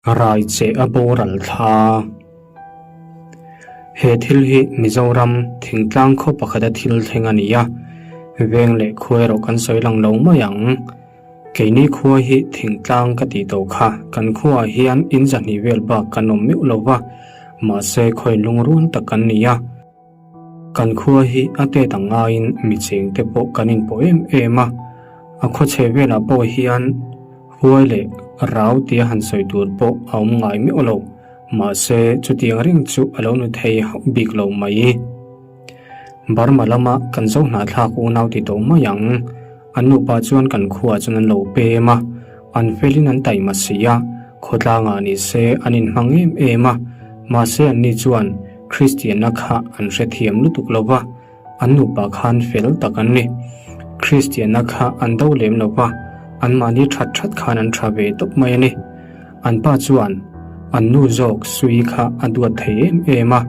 Rai che a boral thla. He thil hi Mizoram thingtlang khaw pakhata thil thleng a ni a, veng leh khua erawh kan sawi lang lo mai ang. Keini khua hi thingtlang ka tih tawh kha, kan khuaah hian in zahnih vel bak kan awm meuh lo va, mahse khawi lungrual tak kan ni a. Kan khua hi a tet ang ngaiin mi chengte pawh kan inpawh em em a, a khaw chhe velah pawh hian huai leh rau tia han sawi tur pawh a awm ngai meuh lo, mahse chutiang reng chu a lo nu thei hauh bik lo mai. Burma lama kan zo hnahthlak unau ti tawh mai ang, an nupa chuan kan khuaah chuan an lo pem a, an felin an taima si a, khawtlangah ni se an inhmang em em a, mahse anni chuan Kristianna kha an hrethiam lutuk lo va, an nupa khan fel tak an ni. Kristianna kha an do lem lo va, anmahni that that khan an tha ve tawp mai a ni. An pa chuan an nu zawk Sui kha a duat thei em em a,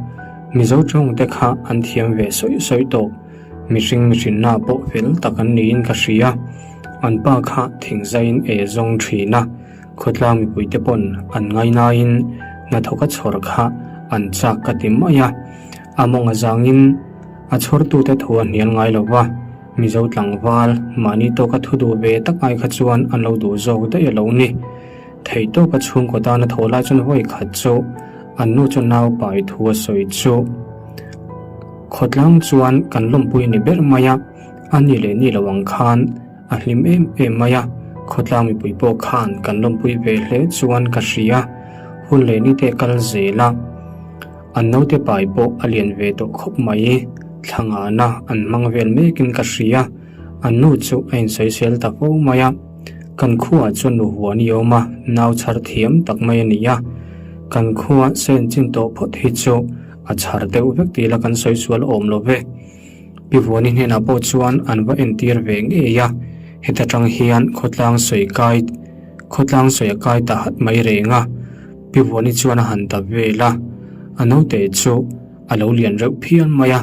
Mizo tawngte kha an thiam ve sawi sawi tawh. Mihring mihrinna pawh fel tak an niin ka hria. An pa kha thingzaiin e zawng thin a. Khawtlang mipuite pawn an ngainaiin hnathawka chhawr kha an chak ka ti mai a, a mawng a zangin a chhawrtute thu a hnial ngai lo va, Mizo tlangval mahni tawka thu duh ve tak ai kha chuan an lo duh zawk daih a lo ni. Theihtawka chhungkaw tana thaw lai chuan vawi khat chu an nu chu nau pai thu a sawi chu. Khawtlang chuan kan lawmpui ni ber mai a, a ni leh ni lo ang khan A hlim em em mai a, khawtlang mipui pawh khan kan lawmpui ve hle chuan ka hria. Hun leh nite kal zel a, an naute pai pawh a lian ve tawh khawp mai. Thla ngana an hmang vel mekin ka hria, an nu chu a insawisel ta fo mai a. Kan khuaah chuan nu huan i awm a, nau chhar thiam tak mai a ni a. Kan khua sen chin tawh phawt hi chu a chhar deuh vek tih la kan sawi sual awm lo ve. Pi Vuani hnenah pawh chuan an va entir ve ngei a, heta tang hian khawtlang sawi kai khawtlang sawi a kai ta hat mai reng a, Pi Vuani chuan a han ta vel a, a naute chu a lo lian reuh phian mai a,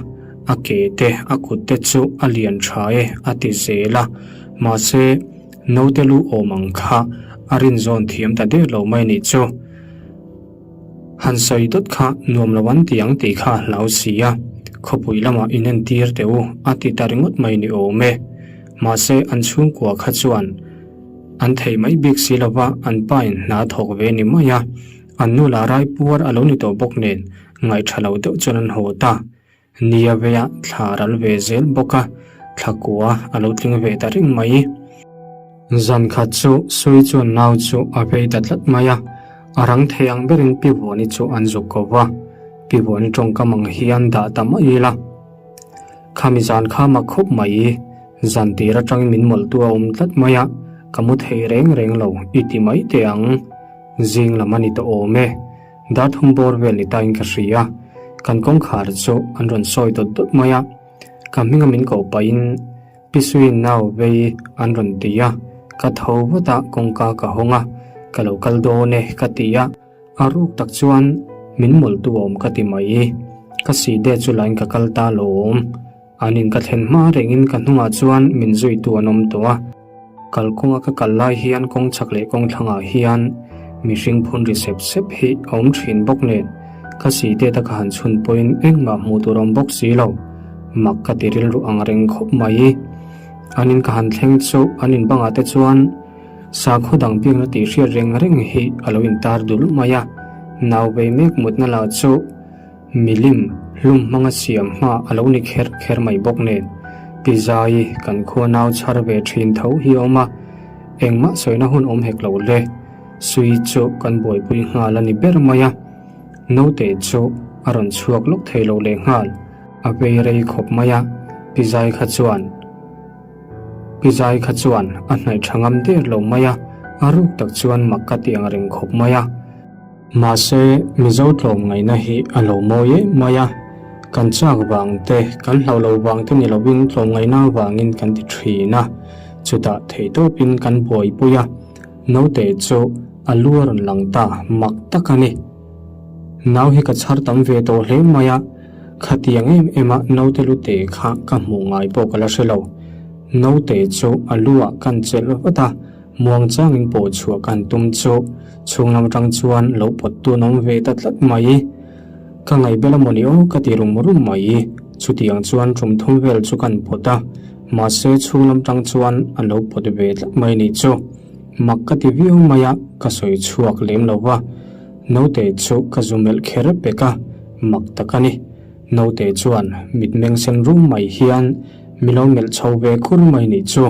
a ke te a kut te chu a lian tha e a ti zel a, mahse naute lu awm ang kha a rinzawn thiam ta der lo mai nih chu. Han sawi dawt kha nuam lo an ti ang tih kha a hlau si a, khawpui lamah in entir teh u a ti ta ringawt mai ni awm e. Mahse an chhungkua kha chuan an thei mai bik si lova an pa in hna thawk ve ni mai a, an nu lah rai puar a lo ni tawh bawk nen ngaihṭha lo deuh chuan an haw ta. Nia veia thla ral ve zel bawk a, thla kua a lo tling ve ta reng mai. Zan khat chu Sui chuan nau chu a vei ta tlat mai a, a rang thei ang berin Pi Vuani chu an zuk ko va, Pi Vuani tawngkam ang hian dah ta mai ila. Khami zan kha mak khawp mai, zan tir atangin min mawlhtu a awm tlat mai a, ka mu thei reng reng lo i ti mai teh ang. Zing lam a ni tawh awm e. Darthum bawr vel ni tain ka hria. Kan kawngkhar chu an rawn sawi dawt dawt mai a. Ka hminga min koh pahin Pi Suiin nau vei an rawn ti a. Ka tho vat a, kawngka ka hawng a. Ka lo kal dawn e ka ti a. A ruk tak chuan min mawlhtu awm ka ti mai. Ka si de chu lain ka kal ta lawm. An in ka thlen hma rengin ka hnungah chuan min zuitu an awm tawh a. Kalkawnga ka kal lai hian kawng chak leh kawng thlangah hian mihring phun ri sep sep hi a awm thin bawk nen ka si tet a ka han chhun pawhin engmah hmuh tur a awm bawk si lo. Mak ka ti rilru ang reng khawp mai. An in ka han thleng chu an in bangah te chuan sakhaw dang biakna tih hriat reng reng hi a lo intar dul mai a. Nau vei mek mutna lah chu Milim hlum hmanga siam hma a lo ni kher kher mai bawk nen, Pi Zai kan khua nau chhar ve thin tho hi a awm a, engmah sawina hun awm hek lo le. Sui chu kan buaipui nghal a ni ber mai a, naute chu a rawn chhuak lawk thei lo leh nghal, a vei rei khawp mai a, Pi Zai kha chuan Pi Zai kha chuan a hnaih tha ngam der lo mai a, a ruk tak chuan mak ka ti ang reng khawp mai a. Mahse, Mizo tlawmngaihna hi a lo mawi em mai a, kan chak vang te, kan hlauh lo vang te ni lovin tlawmngaihna vangin kan ti thin a, chutah theihtawpin kan buaipui a, naute chu a lu a rawn lang ta mak tak a ni. Nau hi ka chhar tam ve tawh hle mai a, khatiang em em a naute lute kha ka hmuh ngai pawh ka la hre lo. Naute chu a lu ah kan chelh vat a. Muang changin pawh chhuah ka han tum chu chhung lam atang chuan lo pawt tun awm ve ta tlat mai. Ka ngaihbel a mawni aw ka ti rum rum mai. Chutiang chuan tum thum vel chu kan pawt a, mahse chhung lam tang chuan an lo pawt ve tlat mai nih chu. Mak ka ti viau mai a, ka sawi chhuak lem lo va. Naute chu ka zu melh kher pek a, mak tak a ni. Naute chuan mitmeng sen rum mai hian mi lo melh chho ve kur mai nih chu.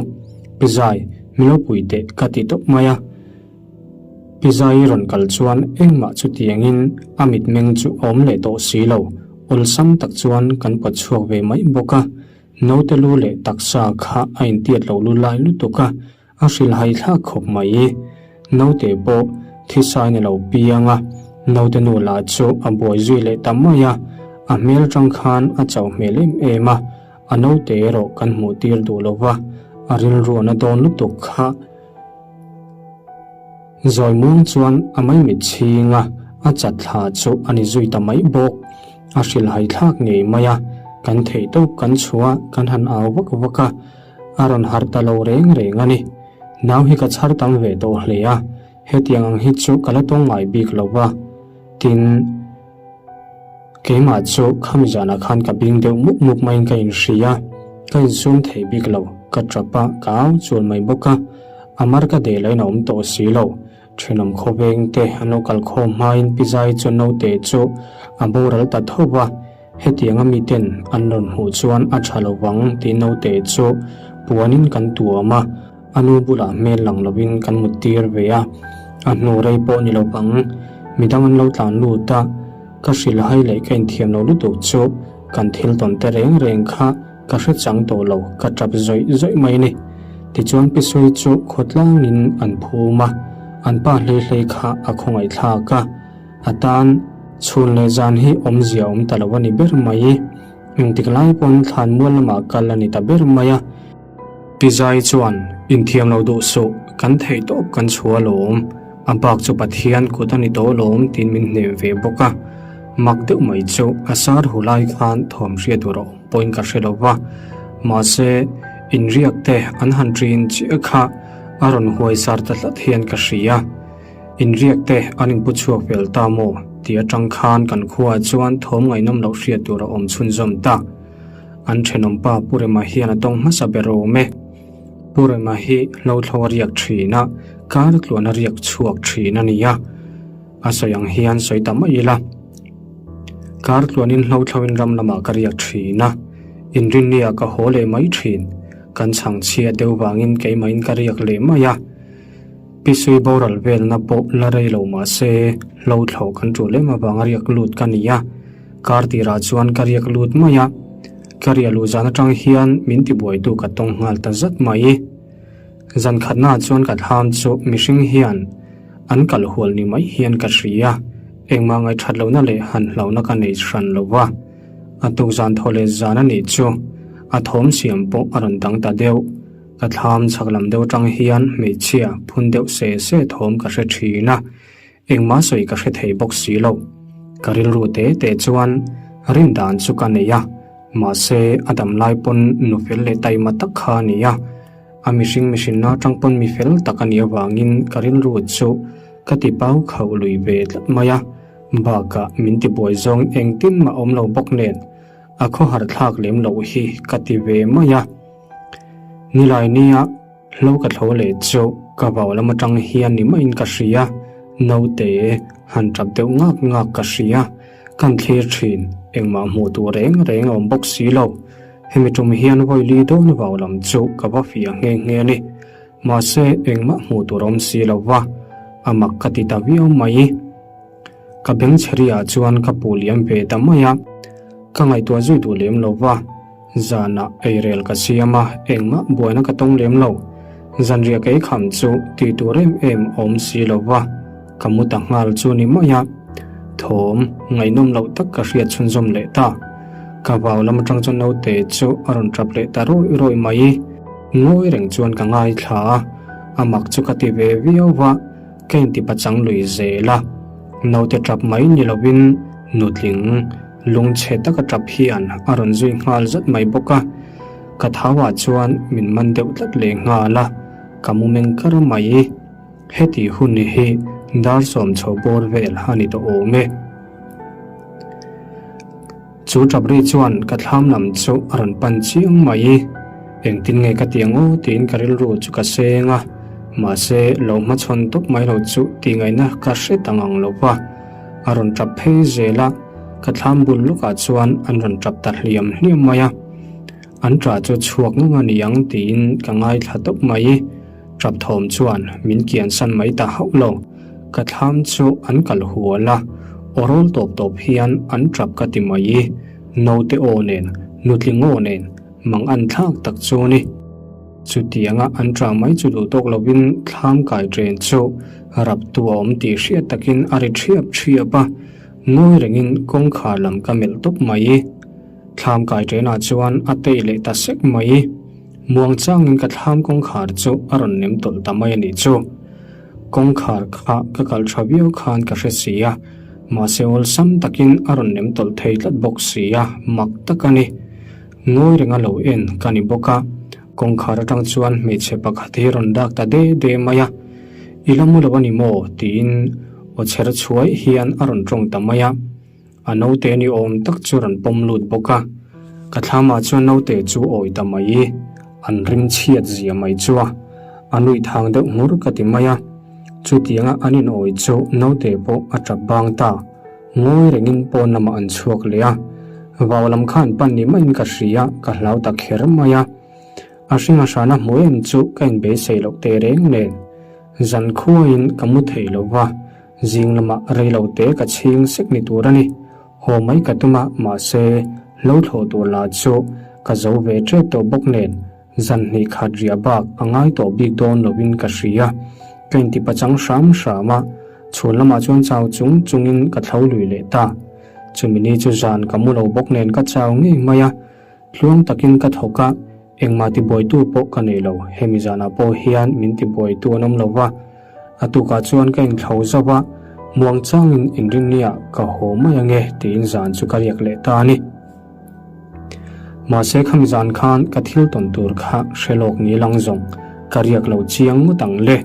Pi Zai, mi lo pui teh ka ti tawp mai a. Pi Zai rawn kal chuan engmah chutiangin a mitmeng chu a awm leh tawh si lo, awlsam tak chuan kan pawt chhuak ve mai bawk a. Naute lu leh taksa kha a intiat lo lu lai lutuk a, A hrilhhai thlak khawp mai. Naute pawh thisain a lo piang a, naute nu lah chu a buai zui leh ta mai a, a hmel atang khan a chauh hmel em em a, a naute erawh kan hmuh tir duh lo va, a rilru a na dawn lutuk kha. Zawi muang chuan a maimit chhing a, a chat thla chu a ni zui ta mai bawk. A hrilhhai thlak ngei mai a, kan theih tawp kan chhuah kan han au vak vak a, A rawn harh ta lo reng reng a ni. Nau hi ka chhar tam ve tawh hle a, hetiang ang hi chu ka la tawng ngai bik lo va. Tin, keimah chu khami zanah khan ka bing deuh mup mup maiin ka inhria a, ka insum thei bik lo, ka tap a, ka au chul mai bawk a. A mar ka deh lain a awm tawh si lo. Thenawm khawveng te an lo kal khawm hmain Pi Zai chuan naute chu a boral ta tho va. Hetianga miten an rawn hmuh chuan a tha lo vang tih naute chu puanin kan tuam a, a nu bulah hmel lang lovin kan mut tir ve a, a hnu rei pawh ni lo vang. Midang an lo tlan lut a, ka hrilhhai leh ka inthiam lo lutuk chu kan thil tawn te reng reng kha ka hre chang tawh lo, ka tap zawih zawih mai a ni. Tichuan Pisui chu khawtlangin an phum a, an pa hlei hlei kha a khawngaihthlak a. A tan chhun leh zan hi awmzia awm ta lo a ni ber mai. Engtik lai pawn thlan mual lamah kal a ni ta ber mai a. Pi Zai chuan, Inthiam lo duh suh, kan theih tawp kan chhuah alawm. A bak chu Pathian kut a ni tawh alawm tiin min hnem ve bawk a. Mak deuh mai chu a sar hu lai khan thawm hriat tur a awm pawhin ka hre lo va. Mahse, inriak te an han ṭin chiah kha a rawn huai sar ta tlat hian ka hria. Inriak te an inpu chhuak fel ta maw? tih atang khan kan khuaah chuan thawm ngaihnawm loh hriat tur a awm chhunzawm ta. An thenawm pa Pu Rema hian a tawng hmasa ber awm e. Pu Rema hi hlothlo a riak thin a, kar tluan a riak chhuak thin a ni a. A sawi ang hian sawi ta mai ila. Kar tluanin hlothloin ram lamah ka riak thin a, inrinniah ka haw leh mai thin. Kan chhangchhiat deuh vangin keimahin ka riak leh mai a. Pisui boral velna pawh la rei lo mah se, hlo thlo kan ṭul em avanga riak lut ka ni a, kar tirah chuan ka riak lut mai a, ka riah luh zan aṭang hian min tibuaitu ka tawng nghal ta zat mai. Zan khatnaah chuan ka thlam chu mihring hian an kal hual ni mai hian ka hria, engmah ngaihṭhat lohna leh han hlauhna ka nei hran lo va, a tuk zan thaw leh zan a nih chu a thawm siam pawh a rawn dang ta deuh. Ka thlam chhak lam deuh atang hian hmeichhia phun deuh se se thawm ka hre thin a, engmah sawi ka hre thei bawk si lo. Ka rilru te te chuan rin dan chu ka nei a, mahse a dam lai pawn nu fel leh taima tak kha a ni a, a mihring mihrinna atang pawn mi fel tak a nih avangin ka rilru chu ka ti pau khauh lui ve tlat mai a, bakah min tibuai zawng engtin mah awm lo bawk nen a khawhar thlak lem loh hi ka ti ve mai a. Nilai nia hlo ka thlo leh chu ka vau lam atang hian ni maiin ka hria, naute han tap deuh ngak ngak ka hria, kan thlir thin, engmah hmuh tur reng reng a awm bawk si lo. Hemi tum hian vawi li dawn vau lam chu ka va fiah nghe nghe a ni. Mahse engmah hmuh tur a awm si lo va, a mak ka ti ta viau mai. Ka beng chheriah chuan ka puh liam ve ta mai a, ka ngaihtuah zui duh lem lo va. Zanah eirel ka siam a, engmah buaina ka tawng lem lo. Zanriah ka eikham chu tih tur em em awm si lo va, ka mu ta nghal chu ni mai a. Thawm ngaihnawm loh tak ka hriat chhunzawm leh ta. Ka vau lam atang chuan naute chu a rawn tap leh ta rawih rawih mai. Ngawi reng chuan ka ngaithla a, a mak chu ka ti ve viau va, ka intipachang lui zel a. Naute tap mai ni lovin nutling. Lungchhe taka tap hian a rawn zui nghal zat mai bawk a, ka thauah chuan min man deuh tlat leh nghal a. Ka mu meng kar mai. Heti hun hi dar 10 chho bawr vel a ni tawh awm e. Chu tap ri chuan ka thlam lam chu a rawn pan chiang mai. Engtin nge ka ti ang aw tiin ka rilru chu ka seng a, mahse lo hmachhawn tawp mai lo chu tih ngaihna ka hre ta ngang lo va. A rawn tap phei zel a, ka thlam bul lawkah chuan an rawn tap ta hliam hliam mai a. An tah chu chhuak ngang a ni ang tiin ka ngaithla tawp mai. Tap thawm chuan min kiansan mai ta hauh lo. Ka thlam chu an kal hual a, aw rawl tawp tawp hian an tap ka ti mai. Naute aw nen, nutling aw nen, mang an thlak tak chu ni. Chutianga an tah mai chu duh tawk lovin thlam kai chen chu rap tu a awm tih hriat takin a ri thiap thiap a, ngawi rengin kawngkhar lam ka melh tawp mai. Thlam kai chenah chuan a tei leh ta sek mai. Muang changin ka thlam kawngkhar chu a rawn nem tawlh ta mai a nih chu. Kawngkhar kha ka kal tha viau khan ka hre si a, mahse awlsam takin a rawn nem tawlh thei tlat bawk si a, mak tak a ni. Ngawi renga lo en ka ni bawk a, kawngkhar atang chuan hmeichhe pakhat hi rawn dak ta de de mai a, I la mu lo a ni maw? tiin aw chher chhuai hian a rawn tawng ta mai a. A naute ni awm tak chu rawn pawm lut bawk a, ka thlamah chuan naute chu awi ta mai, an rim chhiat zia mai chu a, a nuih thang deuh nghur ka ti mai a. Chutianga an in awi chu naute pawh a tap bang ta, ngawi rengin pawn lamah an chhuak leh a, vau lam kha an pan ni maiin ka hria, ka hlau ta kher mai a. A hringa hrana hmu em chu ka inbeisei loh teh reng nen, zan khuaiin ka mu thei lo va, Zing lamah rei lo te ka chhing sek ni tur a ni. Haw mai ka tum a, mahse, lo thlawh tur lah chu ka zo ve tep tawh bawk nen, zan hnih khat riah bak a ngai tawh bik dawn lovin ka hria. Ka inti pachang hram hram a, chhun lamah chuan chau chung chungin ka thlo lui leh ta. Chumi ni chu zan ka mu lo bawk nen ka chau ngei mai a. Tluang takin ka thawk a, engmah tibuaitu pawh ka nei lo. Hemi zanah pawh hian min tibuaitu an awm lo va. A tukah chuan ka inthlo zauh a, muang changin inrinniah ka haw mai ange tiin zan chu ka riak leh ta a ni. Mahse khami zan khan ka thil tawn tur kha hre lawk ni lang zawng ka riak lo chiang ngawt ang le.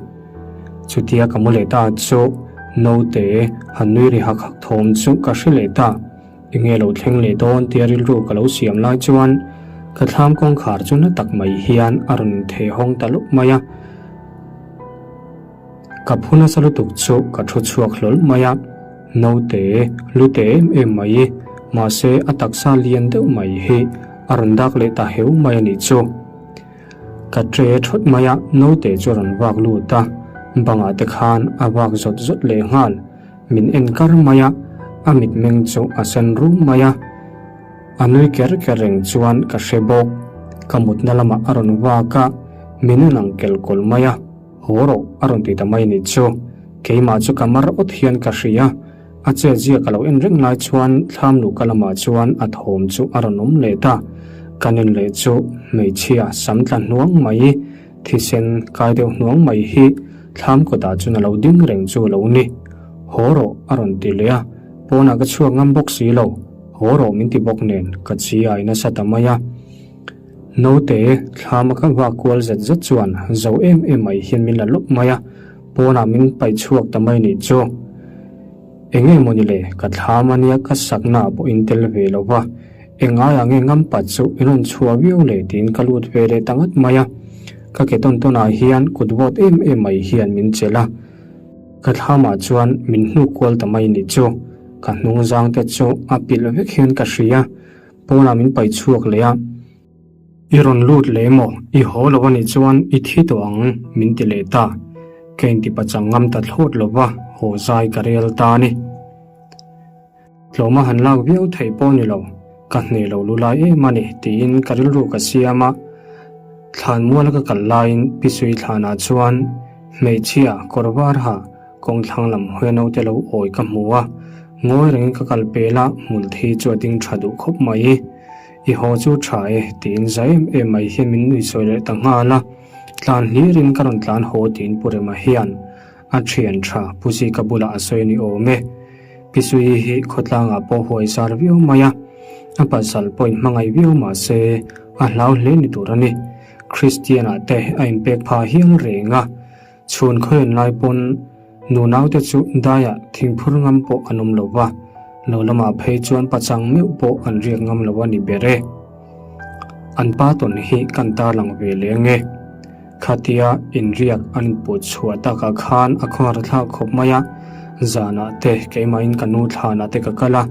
Chutia ka mu leh ta chu naute han nui ri hak hak thawm chu ka hre leh ta. Enge lo thleng leh dawn tia rilru ka lo siam lai chuan ka thlam kawngkhar chu na tak mai hian a rawn inthei hawng ta lup mai a. Ka phu nasa lutuk chu ka thu chhuak hlawl mai a, naute lu te em em mai, mahse a taksa lian deuh mai hi a rawn dak leh ta heu mai a nih chu. Ka tre thawt mai a, naute chu a rawn vak lut a, bangah te khan a vak zawt zawt leh nghal. Min en kar mai a, a mitmeng chu a sen rum mai a. A nui ker ker reng chuan ka hre bawk. Ka mutna lamah a rawn vak a, min en ang kel kawl mai a. Haw rawh a rawn ti ta mai ni chu. Keimah chu ka mar awt hian ka hria. A chet zia ka lo en reng lai chuan thlam luhka lamah chuan a thawm chu a rawn awm leh ta. Kan en leh chu hmeichhia sam tla hnuang mai. Thisen kai deuh hnuang mai hi thlam kawtah chuan a lo ding reng chu a lo ni. Haw rawh a rawn ti leh a, pawnah ka chhuak ngam bawk si lo. Haw rawh min ti bawk nen ka chi ai nasa ta mai a. Naute thlama ka vak kual zet zet chuan zo em em mai hian min la lawp mai a, pawnah min paih chhuak ta mai nih chu. Eng nge mawni le, ka thlam a nia ka sakna ah pawh in tel ve lo va, eng ngaiah nge ngam pat chu in rawn chhuah viau le tiin ka lut ve leh ta ngat mai a. Ka ke tawn tawn ah hian kut vawt em em mai hian min chelh a, ka thlam ah chuan min hnuk kual ta mai nih chu, ka hnung zang te chu a pilh vek hian ka hria, pawnah min paih chhuak leh a. I rawn lut leh maw? I haw lo a nih chuan i thi tawh ang, min ti leh ta. Ka inti pachang ngam ta thlawt lo va, haw zai ka rel ta a ni. Tlawma han lak viau theih pawh ni lo, ka hneh lo lu lai em a ni tiin ka rilru ka siam a. Thlan muala ka kal laiin Pisui thlanah chuan hmeichhia kawr var ha Kawng thlang lam hawi naute lo awi ka hmu a, ngawi rengin ka kal pel a, hmul thi chu a ding tha duh khawp mai. I haw chu tha e, tiin za em em mai hian min nui sawi leh ta nghal a. Tlan hlirin ka rawn tlan haw tiin Pu Rema hian a thian tha Pu Zika bulah a sawi a ni awm e. Pi Suii hi khawtlangah pawh huai zar viau mai a, a pasal pawhin hmangaih viau mah se a hlau hle ni tur a ni. Kristian-ah te a inpek phah hial reng a. Chhun khawian lai pawn nunaute chu daiah thingphur ngam pawh an awm lo va, lo lamah phei chuan pachang meuh pawh an riak ngam lo a ni ber e. An pa tawn hi kan tarlang ve leh ange. Khatia inriak an input chhuah takah khan a khawhar thlak khawp mai a, zanah te keimahin ka nu thlanah te ka kal a,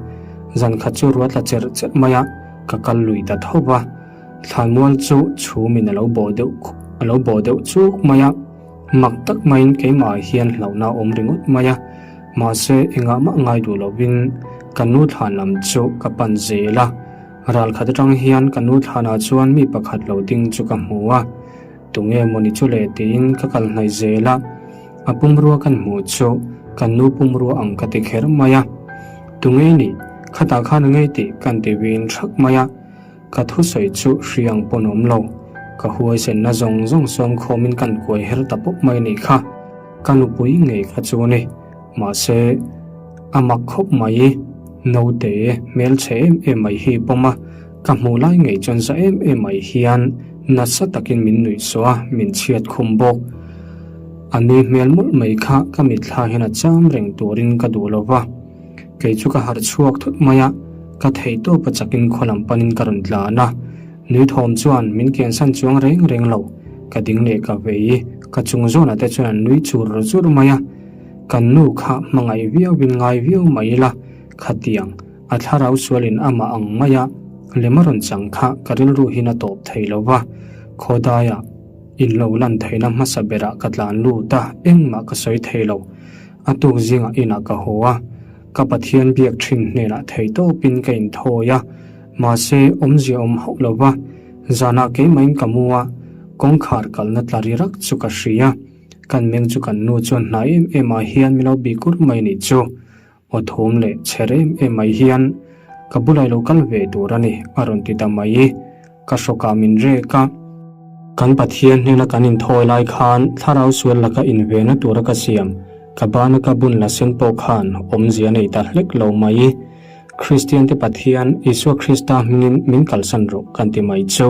zan khat chu ruah tla cherh cherh mai a, ka kal lui ta tho va. Thlanmual chu chhumin a lo bawh deuh a lo bawh deuh chuk mai a, mak tak maiin keimah hian hlauhna a awm ringawt mai a, mahse engah mah ngai duh lovin ka nu thlan lam chu ka pan zel a, ral khat atang hian ka nu thlanah chuan mi pakhat lo ding chu ka hmu a, tunge mawni chu le tiin ka kal hnaih zel a, a pumrua kan hmuh chu kan nu pumrua ang ka ti kher mai a, tunge i nih khatah khan a ngei tih kan ti vin thak mai a. Ka thusawi chu hriang pawn awm lo. Ka huaisenna zawng zawng sawm khawmin kan kuai her ta pawp mai nih kha. Ka nupui ngei kha chu a ni. Mahse, a mak khawp mai. Naute hmelchhe em em mai hi pawm a, ka hmuh lai ngei chuan za em em mai hian nasa takin min nuih sawh a, min chhiat khum bawk. A nui hmel mawlh mai kha ka mitthla hian a cham reng turin ka duh lo va. Kei chu ka harh chhuak thut mai a, ka theih tawp a chakin khaw lam panin ka rawn tlan a. Nui thawm chuan min kiansan chuang reng reng lo, ka ding leh ka vei, ka chung zawnah te chuan an nui chur chur mai a. Kan nu kha hmangaih viauin ngai viau mai ila, khatiang a thlarau sualin amah ang mai a, lem a rawn chang kha ka rilru hian a tawp thei lo va, khawdaiah in lo lan theihna hmasa berah ka tlan lut a, engmah ka sawi thei lo. A tuk zingah inah ka haw a, ka Pathian biak thin hnenah thei tawpin ka inthawi a, mahse awmzia awm hauh lo va, zanah keimahin ka mu a, kawngkhar kalna tla ri rak chu ka hria. Kan meng chu kan nu chuan hnai em em ah hian min lo bih kur mai nih chu. Aw thum leh chher em em mai hian ka bulah i lo kal ve tur a ni a rawn ti ta mai. Ka hrawkah min rek a. Kan Pathian hnena kan inthawi lai khan thlarau sual laka invena tura ka siam, ka bana ka bun la sen pawh khan awmzia nei ta hlek lo mai. Kristiante Pathian, Isua Krista hmingin min kalsan rawh kan ti mai chu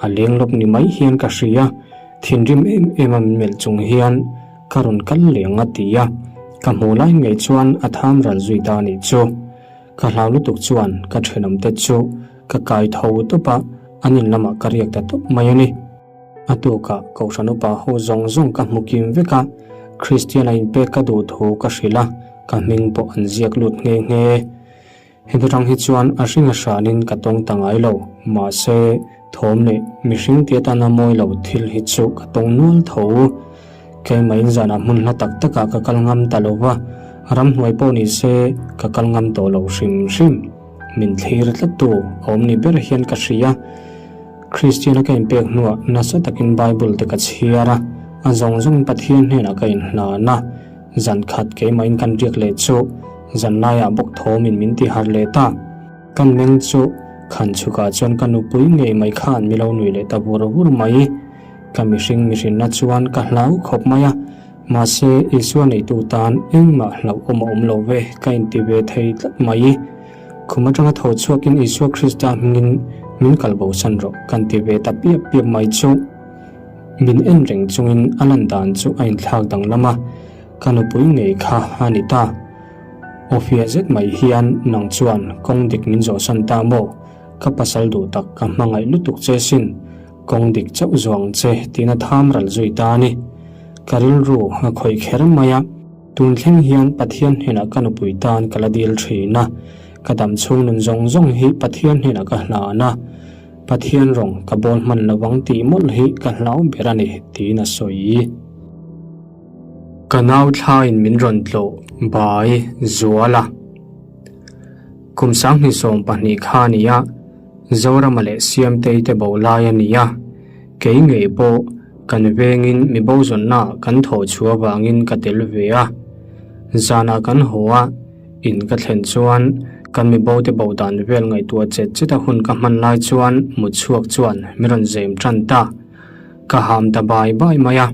a leng lawp ni mai hian ka hria. Thinrim em em a min melh chung hian ka rawn kal leh ang a ti a, ka hmuh lai ngei chuan a tham ral zui ta a nih chu. Ka hlau lutuk chuan ka thenawmte chu ka kai tho tawp a, an in lamah ka riak ta tawp mai a ni. A tukah Kohhran upa ho zawng zawng ka hmu kim vek a, Kristian a inpek ka duh thu ka hrilh a, ka hming pawh an ziak lut nghe nghe. Heti rang hi chuan a hring a hranin ka tawng ta ngai lo, mahse thawm leh mihring ti atana mawi lo thil hi chu ka tawng nual tho. Keimahin zanah hmun hla tak takah ka kal ngam ta lo va, ramhnuai pawh ni se ka kal ngam tawh lo hrim hrim. Min thlir tlattu a awm ni ber hian ka hria. Kristiana ka inpek hnuah nasa takin Bible te ka chhiar a, a zawng zawngin Pathian hnenah ka inhlan a. Zan khat keimahin kan riak leh chu zanlaiah bawk thawmin min ti harh leh ta. Kan meng chu khan chhukah chuan ka nupui ngei mai khan mi lo nui leh ta vur vur mai. Ka mihring mihrinna chuan ka hlau khawp mai a, mahse Isua neitu tan engmah hlauhawm a awm lo ve ka inti ve thei tlat mai. Khum atanga tho chhuakin Isua Krista hmingin min kal bosan rawh kan ti ve ta piap piap mai chu. Min en reng chungin a lan dan chu a inthlak danglam a, ka nupui ngei kha a ni ta. Awfia zet mai hian nang chuan kawng dik min zawhsan ta maw? Ka pasal duh tak ka hmangaih lutuk che sin. Kawng dik chauh zuang che tiin a tham ral zui ta a ni. Ka rilru a khawih kher mai a, tun thleng hian Pathian hnenah ka nupui tan ka la dil thin a, ka dam chhung nun zawng zawng hi Pathian hnenah ka hlan a, Pathian rawng ka bawl hman lo vang tih mawlh hi ka hlau ber a ni tiin a sawi. Ka nau thlaiin min rawn tlawh bai zual a. Kum 2020 kha a ni a. Zorama leh Siamtei te bo lai a ni a, kei ngei pawh kan vengin mi bo zawnna kan thawh chhuah avangin ka tel ve a. Zanah kan haw a, in ka thlen chuan kan mi bo te bo dan vel ngaihtuah chet chet a hun ka hman lai chuan mut chhuak chuan mi rawn zem tan ta. Ka ham ta bai bai mai a,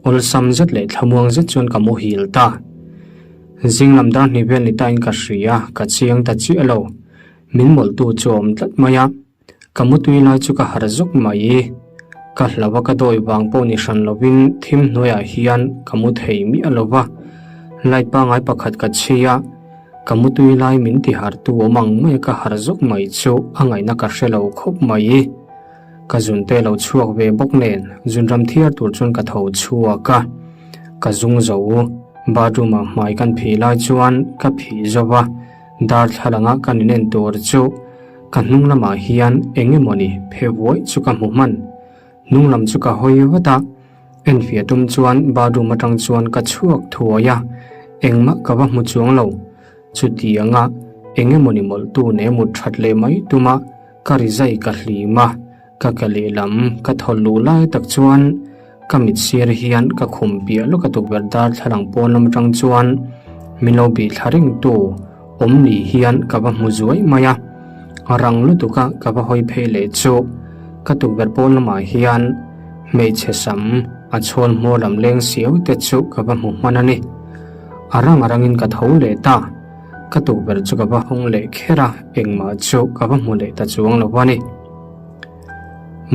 awlsam zet leh thlamuang zet chuan ka muhil ta. Zinglam dar hnih vel ni tain ka hria, ka chiang ta chiah lo. Min mawlhtu chu a awm tlat mai a, ka mutui lai chu ka harh zawk mai. Ka hlauh a ka dawi vang pawh ni hran lovin thim hnuaiah hian ka mu thei miah lo va. Light pangngai pakhat ka chhi a, ka mu tui lai min ti harh tu awm ang mai a ka harh zawk mai chu a ngaihna ka hre lo khawp mai. Ka zunte lo chhuak ve bawk nen zunram thiar tur chuan ka tho chhuak a, ka zung zo. Bathroom ah hmai kan phih lai chuan ka phih zo va, darthlalang ah kan inen tur chu ka hnung lamah hian eng emawni phe vuai chu ka hmu hman. Hnung lam chu ka hawi vat a, enfiah tum chuan bathroom atang chuan ka chhuak thuai a, engmah ka va hmu chuang lo. Chutianga eng emawni mawlhtu ne mut that leh mai tuma ka ri zai ka hlim a, ka ke lehlam ka thawl luh lai tak chuan ka mit sir hian ka khum piah lawk a tukverh darthlalang pawn lam atang chuan min lo bih thla reng tu awm ni hian ka va hmu zuai mai a, rang lutuk a ka va hawi phei leh chu ka tukverh pawn lamah hian hmeichhe sam a chhawl hmawr lam leng siau te chu ka va hmu hman a ni. A rang a rangin ka tho leh ta. Ka tukverh chu ka va hawng leh kher a, engmah chu ka va hmu leh ta chuang lo a ni.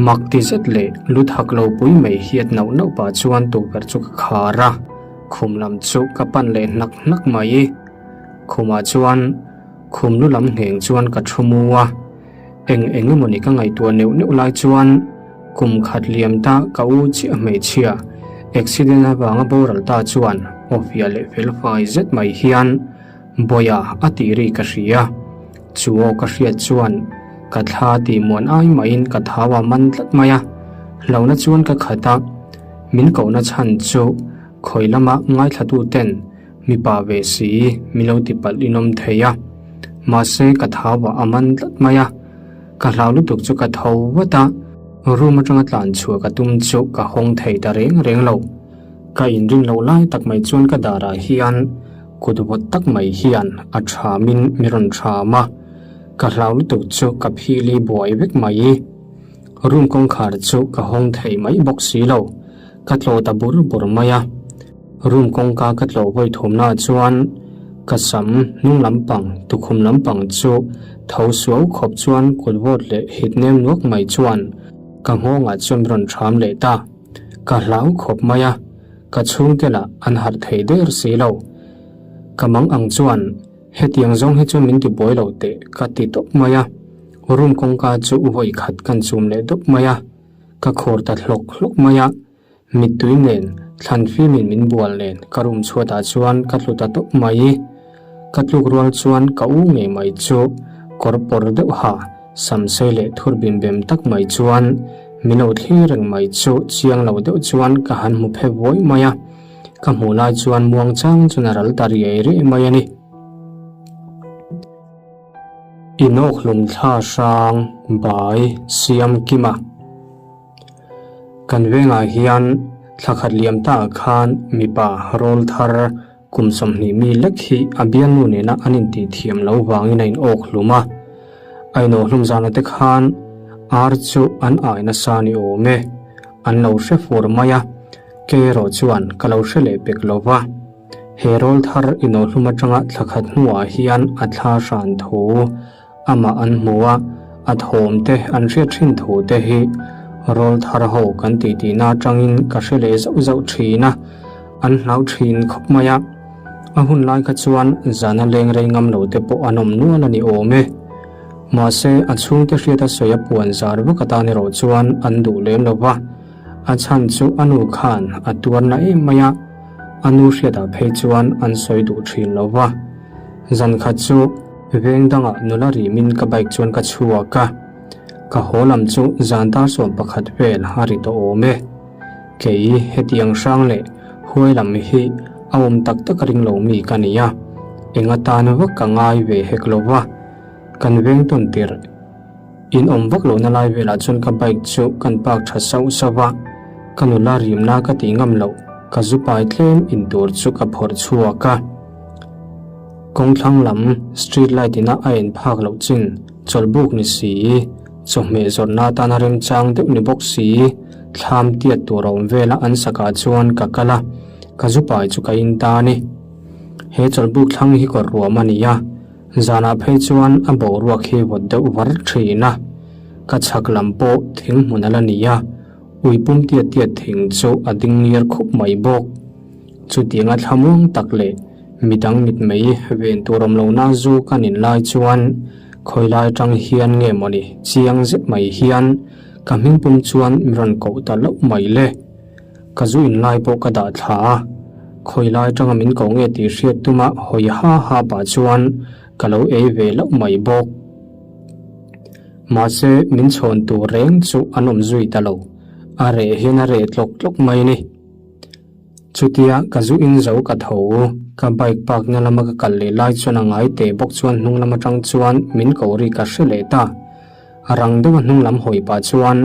Mak ti zet leh lu thak lo pui mai hiat nauh nauh pah chuan tukverh chu ka khar a, khum lam chu ka pan leh hnak hnak mai. Khumah chuan khum lu lam ngheng chuan ka thu mu a, eng eng emawni ka ngaihtuah neuh neuh lai chuan kum khat liam ta ka u chiah hmeichhia accident avanga boral ta chuan awfiah leh felfai zet mai hian Bawia a tih ri ka hria. Chu aw ka hriat chuan ka thla tih muan ai mahin ka thau a man tlat mai a, hlauhna chuan ka khat a, min kohna chhan chu khawi lama ngaithlatu ten mipa ve si min lo ti palh in awm thei a, mahse ka thau ah a man tlat mai a, ka hlau lutuk chu ka tho vat a, room atanga tlan chhuah ka tum chu ka hawng thei ta reng reng lo, ka inrin loh lai tak mai chuan ka darah hian Kut vawt tak mai hian a thamin mi rawn tham a, ka hlau lutuk chu ka phili buai vek mai. Room kawngkhar chu ka hawng thei mai bawk si lo, ka tlawh ta bur bur mai a. Room kawngka ka tlawh vawi thumnaah chuan ka sam hnung lampang tukhum lampang chu tho suau khawp chuan kut vawt leh hit nem nuak mai chuan ka nghawngah chuan mi rawn tham leh ta. Ka hlau khawp mai a. Ka chhungte lah an harh thei der si lo. Ka mang ang chuan hetiang zawng hi chu min ti buai lo teh ka ti tawp mai a. Room kawngka chu vawi khat kan chum leh dawp mai a. Ka khur ta hlawk hlawk mai a. Mittui nen thlan fimin min bual nen ka room chhuatah chuan ka tlu ta tawp mai. Ka tluk rual chuan ka u ngei mai chu kawr pawr deuh ha Samsei leh thur bim bem tak mai chuan min lo thlir reng mai chu chiang lo deuh chuan ka han hmu phe vuai mai a, ka hmuh lai chuan muang chang chuan a ral ta riai riai mai a ni. Inawkhlum thla hrang bai siam kima kan vengah hian thla khat liam ta ah khan mipa rawl thar Kum 20 mi lek hi a bialnu nena an intih thiam lo vangin a inawk hlum a. A inawh hlum zana te khan ar chu an ai nasa ni awm e. An lo hre fur mai a, kei erawh chuan ka lo hre leh pek lo va. He rawl thar inawh hlum atanga thla khat hnuah hian a thla hran thu Amah an hmu a, a thawm te an hriat thin thu te hi rawl thar ho kan tih tihna atangin ka hre leh zauh zauh thin a, an hlau thin khawp mai a. A hun lai kha chuan zana leng rei ngam lo te pawh an awm nual a ni awm e. Mahse, a chhungte hriat a sawi a puan zar vak atan erawh chuan an duh lem lo va, a chhan chu a nu khan a tuar na em mai a, a nu hriatah phei chuan an sawi duh thin lo va. Zan khat chu veng dangah nula rimin ka bike chuan ka chhuak a, ka haw lam chu zan dar 11 vel a ri tawh awm e. Kei hetiang hrang leh huai lam hi a awm tak tak ring lo mi ka ni a, eng atan vak ka ngai ve hek lo va, kan veng tawn tirh. In awm vak lohna lai velah chuan ka bike chu kan park tha sauh sauh a, ka nula rimna ka tih ngam loh ka zu pai tlem in tur chu ka phawrh chhuak a. Kawngthlang lam street light ina a en phak loh chin chawlhbuk ni si, chawhmeh zawrhna atana remchang deuh ni bawk si, thlam tiat tur a awm vela an sakah chuan ka kal a, ka zu pai chu ka in ta a ni. He chawlhbuk thlang hi kawr ruam a ni a. Zanah phei chuan a boruak hi vawt deuh var thin a, ka chhak lam pawh thing hmun a la ni a. Ui pum tiat tiat thing chu a ding ngiar khup mai bawk. Chutianga thlamuang tak leh midang mitmei ven tur awm lohna zu ka nin lai chuan khawi lai atang hian nge mawni chiang zet mai hian ka hming pum chuan mi rawn koh ta loh mai le. Ka zu in lai pawh ka dah thla a, khawi lai atanga min koh nge tih hriat tuma hawi ha ha pah chuan ka lo ei ve loh mai bawk. Mahse min chhawn tur reng chu an awm zui ta lo, a reh hian a reh tlawk tlawk mai a ni. Chutia ka zu in zo ka tho, ka bike park na lama ka kal leh lai chuan a ngai teh bawk chuan hnung lam atang chuan min ko ri ka hre leh ta. A rang deuha hnung lam hawi pah chuan,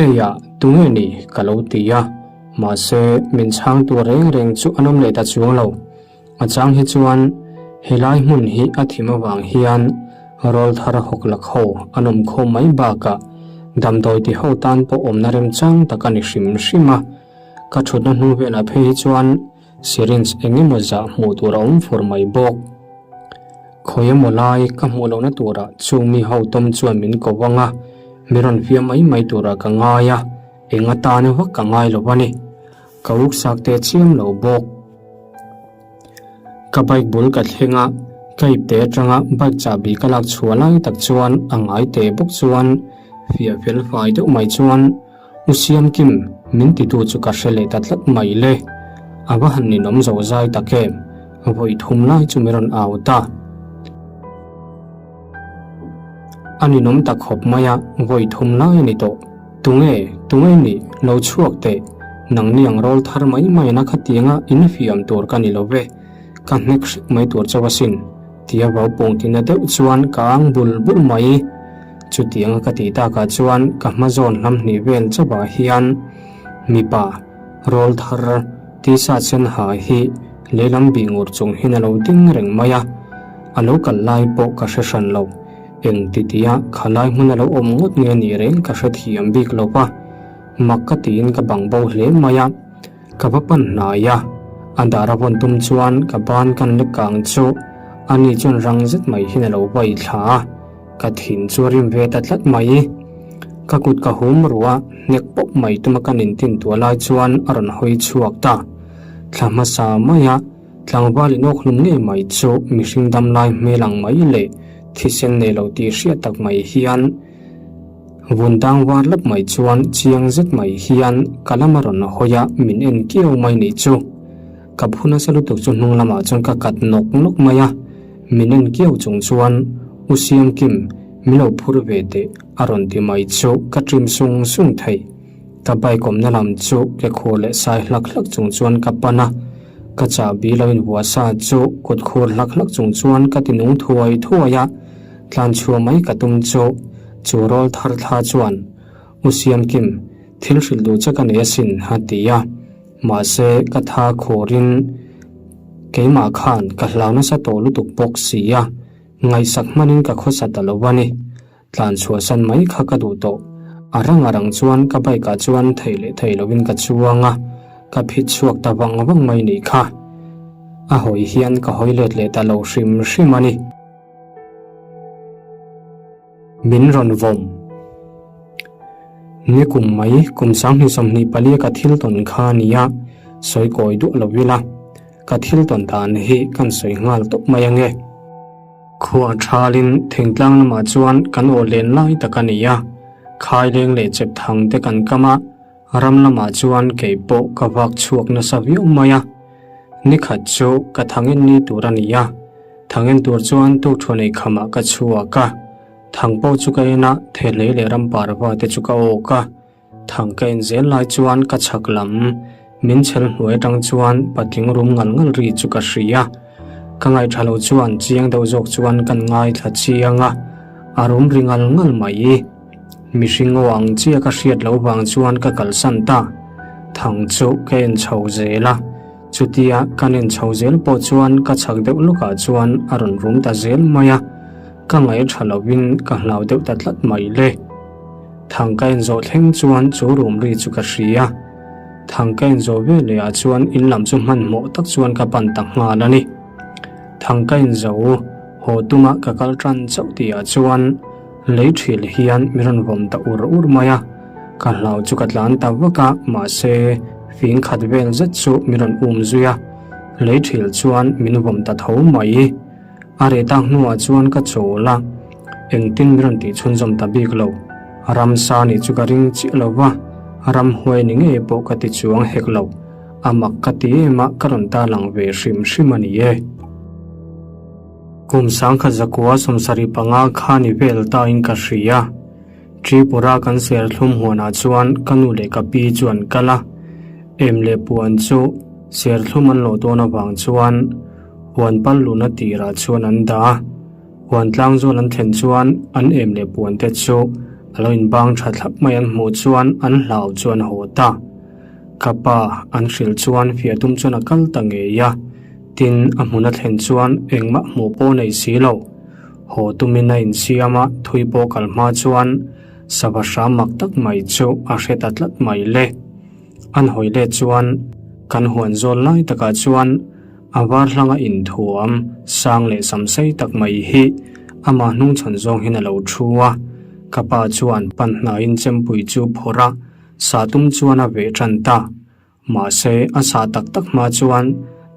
Eiah, tunge ni? ka lo ti a, mahse min chhang tur reng reng chu an awm leh ta chuang lo. A chang hi chuan helai hmun hi a thim avang hian rawlthar hawk lak ho an awm khawm mai bakah damdawi ti ho tan pawh awmna remchang tak a ni hrim hrim a. Ka thutna hnung velah phei hi chuan syringe eng emaw zah hmuh tur a awm fur mai bawk. Khawi emaw lai ka hmuh lohna turah chung mi ho tawm chuan min ko vang a, mi rawn fiam mai mai turah ka ngai a, eng atan vak ka ngai lo a ni. Ka ruksak teh chiam lo bawk. Ka bike bul ka thleng a, ka ipte atanga bike chahbi ka lak chhuah lai tak chuan a ngai teh bawk chuan fiah fel fai deuh mai chuan U Siamkim min titu chu ka hre leh ta tlat mai le. A va han ninawm zo zai tak em, vawi thum lai chu mi rawn au ta. A ninawm ta khawp mai a, vawi thum lai a ni tawh. Tunge, tunge nih, lo chhuak teh. Nangni ang rawl thar mai mai na khatianga in fiam tur ka ni lo ve, ka hnek hrek mai tur chauh asin, tia vau pawng tina deuh chuan ka ang bul bul mai. Chutianga ka tih takah chuan ka hma zawn hlam hnih vel chauhah hian mipa rawl thar tisa sen ha hi lehlam bih ngur chung hian a lo ding reng mai a, a lo kal lai pawh ka hre hran lo. Eng ti tia khalai hmun a lo awm ngawt nge nih reng ka hrethiam bik lo va, mak ka tiin ka bang bo hle mai a, ka va pan hnai a, a dar a vawn tum chuan ka ban kan lek kang chu ani chuan rang zet mai hian a lo vai thla a, ka thin chu a rim ve ta tlat mai. Ka kut ka hum ruh a, hnek pawp mai tuma ka nintin tuah lai chuan a rawn hawi chhuak ta. Thla hmasa mai a. Tlangval inawk hlum ngei mai chu mihring dam lai hmel ang mai leh thisen nei lo tih hriat tak mai hian vun dang var lap mai chuan chiang zet mai hian ka lam a rawn hawi a, min en kiau mai nih chu. Ka phu nasa lutuk chu hnung lamah chuan ka kat nawk nawk mai a, min en kiau chung chuan U Siamkim min lo phur ve teh a rawn ti mai chu ka ṭim sung sung thei. Ka bike awmna lam chu ke khur leh sai hlak hlak chung chuan ka pan a, ka chahbi lo invuah sa chu kut khur hlak hlak chung chuan ka ti nung thuai thuai a, tlan chhuah mai ka tum chu chu rawl thar thla chuan U Siamkim, thil hrilh duh che ka nei asin a ti a, mahse ka tha khurin keimah khan ka hlau nasa tawh lutuk bawk si a, ngaihsak hmanin ka khawsa ta lo a ni. Tlan chhuahsan mai kha ka duh tawh. A rang a rang chuan ka bike ah chuan thei leh thei lovin ka chuang a, ka phit chhuak ta vang vang mai nih kha. A hawi hian ka hawi let leh ta lo hrim hrim a ni. Min rawn vawm. Ni kum mai, kum 2024 ka thil tawn kha a ni a, sawi kawi duah lo ila, ka thil tawn dan hi kan sawi nghal tawp mai ange. Khua thalin thingtlang lamah chuan kan aw len lai tak a ni a, khaileng leh chep thang te kan kam a, ram lamah chuan kei pawh ka vak chhuak nasa viau mai a. Nikhat chu ka thangen ni tur a ni a, thangen tur chuan tukṭhuan ei khamah ka chhuak a, thang pawh chu ka en a, thehlei leh ramparva te chu ka awk a. Thang ka en zel lai chuan ka chhak lam min chhel hnuai atang chuan patling rum ngal ngal ri chu ka hria. Ka ngaihṭha lo chuan chiang deuh zawk chuan kan ngaithla chiang a, a rum ri ngal ngal mai. Mihring aw ang chiah ka hriat loh vang chuan ka kalsan ta. Thang chu ka en chho zel a, chutia kan en chho zel pawh chuan ka chhak deuh lawkah chuan a rawn rum ta zel mai a, ka ngaihṭha lovin ka hlau deuh ta tlat mai le. Thang ka en zawh thleng chuan chu room ri chu ka hria. Thang ka en zawh ve leh ah chuan in lam chu hmanhmawh tak chuan ka pan ta nghal a ni. Thang ka en zo, haw tuma ka kal tan chauh tih ah chuan lei thil hian mi rawn vawm ta ur ur mai a. Ka hlau chu ka tlan ta vak a, mahse fing khat vel zet chu min rawn um zui a, lei thil chuan min vawm ta tho mai. A reh tak hnuah chuan ka chawl a, engtin min rawn tih chhunzawm ta bik lo. Ramsa nih chu ka ring chiah lo va, ramhuai ni ngei pawh ka ti chuang hek lo. A mak ka ti em a, ka rawn tarlang ve hrim hrim a ni e. Kum sangkhat zakua 75 kha ni vel tain ka hria. Tripura kan serthlum huanah chuan ka nu leh ka pi chu an kal a, em leh puan chu serthlum an lawh dawn avang chuan huan pal luhna tirah chuan an dah a. Huan tlang zawn an thlen chuan an em leh puan te chu a lo inbang tha thlap mai an hmuh chuan an hlau chu an haw ta. Ka pa an hrilh chuan fiah tum chuan a kal ta ngei a, tin a hmun a thlen chuan engmah hmuh pawh nei si lo. Haw tumin a insiam a, thui pawh kal hma chuan sava hram mak tak mai chu a hre ta tlat mai le. An hawi let chuan kan huan zawl lai takah chuan a var hlanga inthuam sang leh samsei tak mai hi amah hnungchhawn zawng hian a lo thu a. Ka pa chuan pan hnaiin chempui chu phawrh a, sah tum chuan a veh tan ta. Mahse, a sah tak tak hma chuan,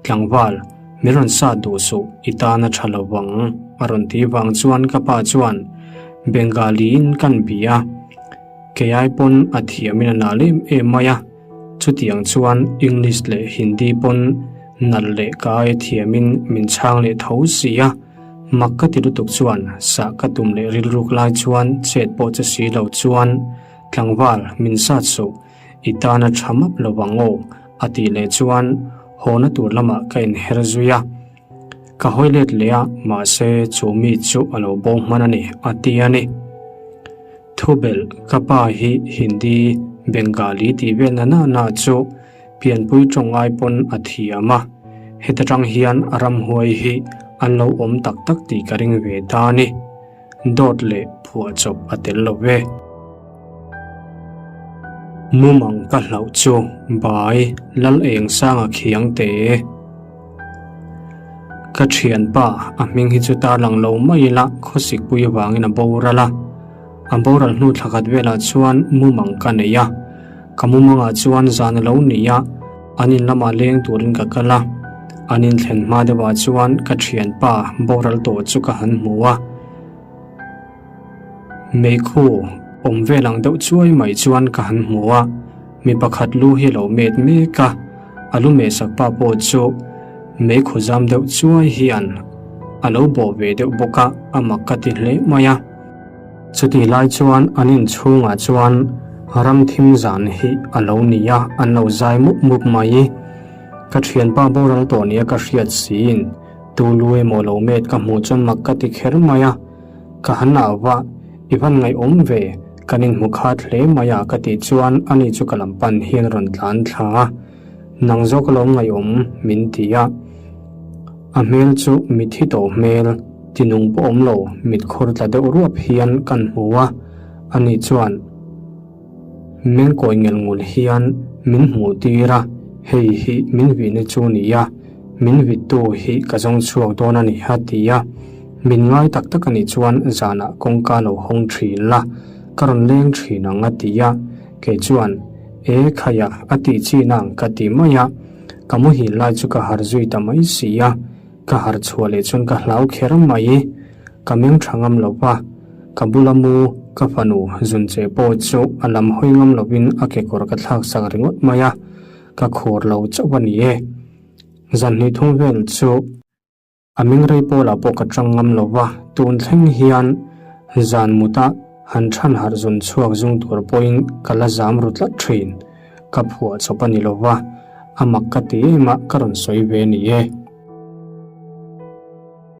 Tlangval, min rawn sat duh suh, i tan a tha lo vang, a rawn ti vang chuan ka pa chuan Bengali-in kan bi a. Kei ai pawn a thiamin a nal em em mai a, chutiang chuan English leh Hindi pawn nalh leh ka ai thiamin min chhang leh tho si a. Mak ka ti lutuk chuan sah ka tum leh rilruk lai chuan chet pawh che si lo chuan, Tlangval, min sat suh, I tan a tha map lo vang aw, a tih leh chuan hawna tur lamah ka inher zui a. Ka hawi let leh a, mahse chu mi chu a lo bo hman a ni, a ti a ni. Thubelh, ka pa hi Hindi, Bengali tih vel na na na chu pianpui tawng ai pawn a thiam a, heta tang hian ramhuai hi an lo awm tak tak tih ka ring ve ta a ni. Dawt leh phuahchawp a tel lo ve. Mumang ka hlauh chu bai lal eng sanga khiang te. Ka thianpa a hming hi chu tarlang lo mai ila khawsikpui avangin a boral a. A boral hnu thlakhat velah chuan mumang ka nei a. Ka mumangah chuan zan a lo ni a, an in lamah leng turin ka kal a. An inthlen hma deuhah chuan ka thianpa boral tawh chu ka han hmu a. Meikhu awm vel ang deuh chuai mai chuan ka han hmu a, mi pakhat lu hi a lo met mek a, a lu mehsak pa pawh chu meikhu zam deuh chuai hian a lo bawh ve deuh bawk a, a mak ka ti hle mai a. Chutih lai chuan an inchhungah chuan ram thim zan hi a lo ni a, an lo zai mup mup mai. Ka thianpa boral tawh nia ka hriat siin tu lu emaw lo met ka hmuh chuan mak ka ti kher mai a. Ka han au va, I van ngaihawm ve, kan inhmu khat hle mai a ka tih chuan ani chu ka lam pan hian rawn tlan thla a. Nang zawk alawm ngaihawm min ti a. A hmel chu mithi tawh hmel, tinung pawh awm lo, mitkhur tla deuh ruap hian kan hmu a, ani chuan mengkawi ngel ngul hian min hmuh tir a, hei hi min vihna chu ni a, min vittu hi ka zawng chhuak dawn a ni a ti a, min ngai tak tak a nih chuan zanah kawngka lo hawng thin la, ka rawn leng thin ang a ti a, kei chuan e khaia a tih chin ang ka ti mai a. Ka muhil lai chu ka harh zui ta mai si a, ka harh chhuah leh chuan ka hlau kher mai. Ka meng tha ngam lo va, ka bula mu ka fanu zun che pawh chu a lam hawi ngam lovin a kekawr ka thlak sak ringawt mai a, ka khur lo chauh a ni e. Zanhnih thung vel chu. A ming rei pawlah pawh ka tang ngam lo va, tun thleng hian zan muta han than harh zun chhuak zung tur pawhin ka la zam ru tlat thin. Ka phuah chawp a ni lo va, a mak ka ti em a, ka rawn sawi ve ni e.